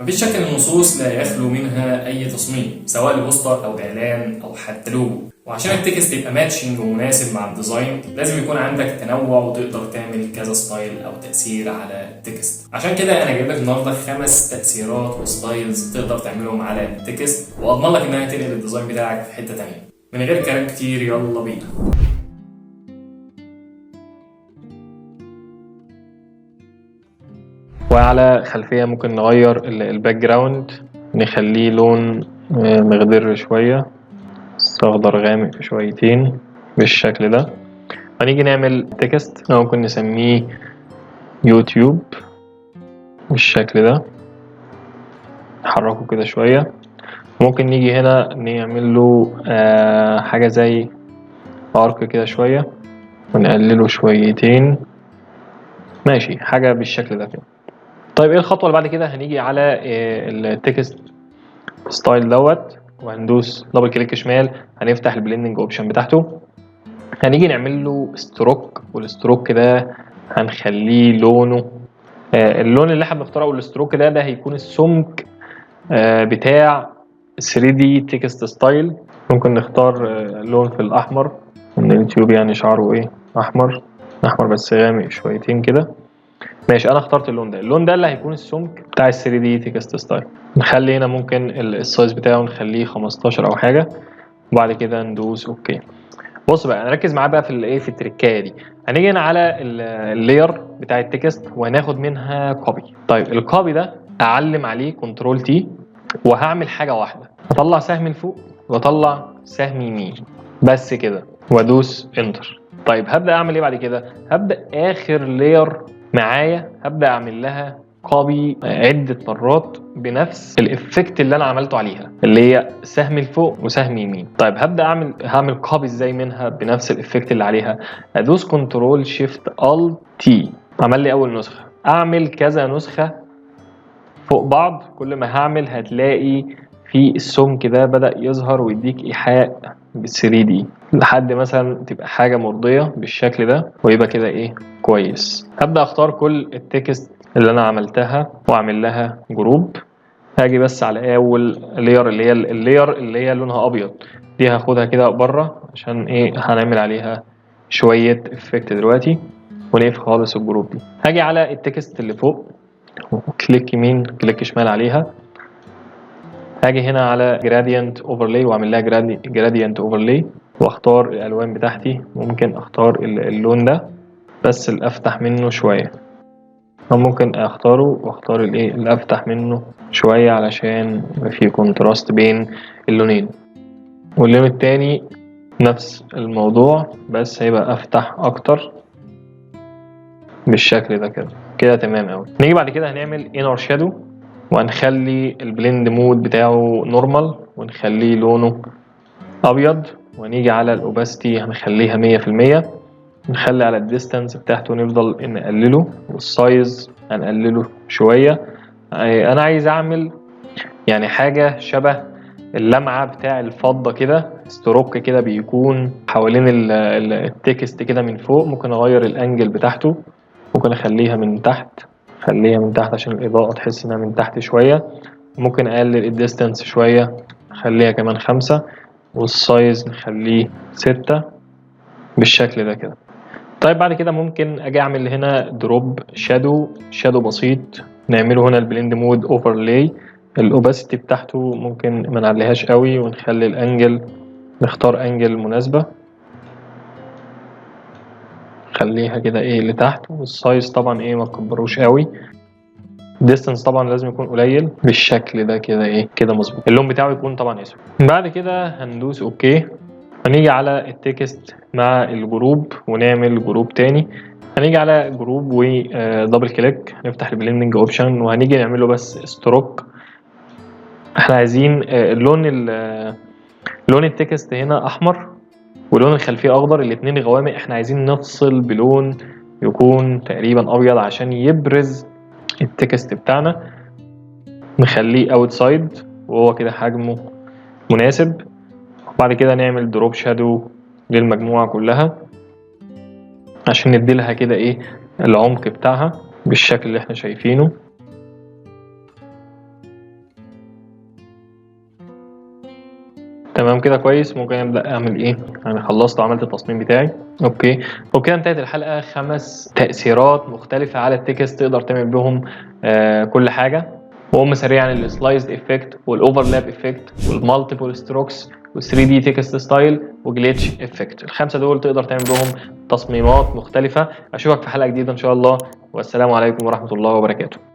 مفيش شك ان النصوص لا يخلو منها اي تصميم، سواء ل poster او اعلان او حتى لوجو. وعشان ال text يبقى matching ومناسب مع ال design لازم يكون عندك تنوع وتقدر تعمل كذا style او تاثير على ال text. عشان كده انا جايب لك النهارده 5 تاثيرات و styles تقدر تعملهم على ال text، واضمن لك انها تنقل ال design بتاعك في حتة تانية. من غير كلام كتير يلا بينا. وعلى خلفية ممكن نغير ال background، نخليه لون مخضر شوية، اخضر غامق شويتين بالشكل ده. هنيجي نعمل text ممكن نسميه يوتيوب بالشكل ده، نحركه كده شوية. ممكن نيجي هنا نعمل له حاجة زي arc كده شوية ونقلله شويتين، ماشي، حاجة بالشكل ده كده. طيب ايه الخطوة اللي بعد كده؟ هنيجي على ال text style دوت وهندوس double click شمال، هنفتح ال blending option بتاعته، هنيجي نعمل له stroke، وال stroke ده هنخليه لونه، اللون اللي احنا بنختاره ال stroke ده هيكون السمك بتاع 3D text style. ممكن نختار لون في الاحمر، ان اليوتيوب شعره احمر، احمر بس غامق شويتين كده، ماشي. انا اخترت اللون ده، اللون ده اللي هيكون السمك بتاع ال 3D text style. نخلي هنا ممكن ال size بتاعه نخليه 15 او حاجة، وبعد كده ندوس okay. بص بقى نركز معاه بقى في الايه، في التركايه دي. هنيجي هنا على ال layer بتاع ال text وهناخد منها copy. طيب ال copy ده اعلم عليه control T، وهعمل حاجة واحدة، هطلع سهم لفوق واطلع سهم يمين بس كده، وادوس enter. طيب هبدا اعمل ايه بعد كده؟ هبدا اخر layer معايا هبدا اعمل لها copy عده مرات بنفس ال effect اللي انا عملته عليها، اللي هي سهم لفوق وسهم يمين. طيب هبدا هعمل copy ازاي منها بنفس ال effect اللي عليها؟ ادوس control shift alt T، عمل لي اول نسخه. اعمل كذا نسخه فوق بعض، كل ما هعمل هتلاقي في السمك ده بدا يظهر ويديك ايحاء بال 3D لحد مثلا تبقى حاجة مرضية بالشكل ده، ويبقى كده كويس. هبدا اختار كل ال text اللي انا عملتها واعمل لها group. هاجي بس على اول layer اللي هي ال layer اللي هي لونها ابيض دي، هاخدها كده بره عشان هنعمل عليها شوية effect دلوقتي، ونقفل خالص ال group دي. هاجي على ال text اللي فوق، click يمين click شمال عليها، هاجي هنا على gradient overlay واعمل لها gradient overlay، واختار الالوان بتاعتي. ممكن اختار اللون ده بس الافتح منه شوية، او ممكن اختاره واختار الافتح منه شوية علشان يبقى فيه contrast بين اللونين. واللون التاني نفس الموضوع بس هيبقى افتح اكتر بالشكل ده كده. كده تمام اوي. نيجي بعد كده هنعمل inner shadow، وهنخلي ال blend mode بتاعه normal، ونخليه لونه ابيض، ونيجي على ال opacity هنخليها مية في المية، نخلي على ال distance بتاعته نفضل نقلله، وال size هنقلله شوية. انا عايز اعمل حاجة شبه اللمعة بتاع الفضة كده، stroke كده بيكون حوالين ال text كده من فوق. ممكن اغير ال angle بتاعته، ممكن اخليها من تحت، خليها من تحت عشان الإضاءة تحس إنها من تحت شوية. ممكن أقلل ال distance شوية، أخليها كمان 5، وال size نخليه 6 بالشكل ده كده. طيب بعد كده ممكن أجي أعمل هنا drop shadow، shadow بسيط نعمله هنا ال blend mode overlay. ال opacity بتاعته ممكن ما نعليهاش قوي، ونخلي ال angle، نختار angle مناسبة، خليها كده لتحت. وال size طبعا ما تكبروش قوي. distance طبعا لازم يكون قليل بالشكل ده كده، كده مظبوط. اللون بتاعه يكون طبعا اسود. بعد كده هندوس okay، هنيجي على ال text مع ال group ونعمل group تاني. هنيجي على group و double click، نفتح ال blending option، وهنيجي نعمله بس stroke. احنا عايزين لون ال text هنا احمر ولون الخلفية اخضر، الاتنين غوامق. احنا عايزين نفصل بلون يكون تقريبا ابيض عشان يبرز ال text بتاعنا، نخليه outside وهو كده حجمه مناسب. وبعد كده نعمل drop shadow للمجموعة كلها عشان نديلها كده العمق بتاعها بالشكل اللي احنا شايفينه. تمام كده كويس. ممكن ابدا اعمل ايه؟ انا خلصت وعملت التصميم بتاعي. okay، وبكده انتهت الحلقه. 5 تاثيرات مختلفة على ال text تقدر تعمل بهم كل حاجه، وهم سريعا ال sliced effect وال overlap effect وال multiple strokes وال 3D text style و glitch effect. الخمسة دول تقدر تعمل بهم تصميمات مختلفه. اشوفك في حلقة جديدة ان شاء الله، والسلام عليكم ورحمة الله وبركاته.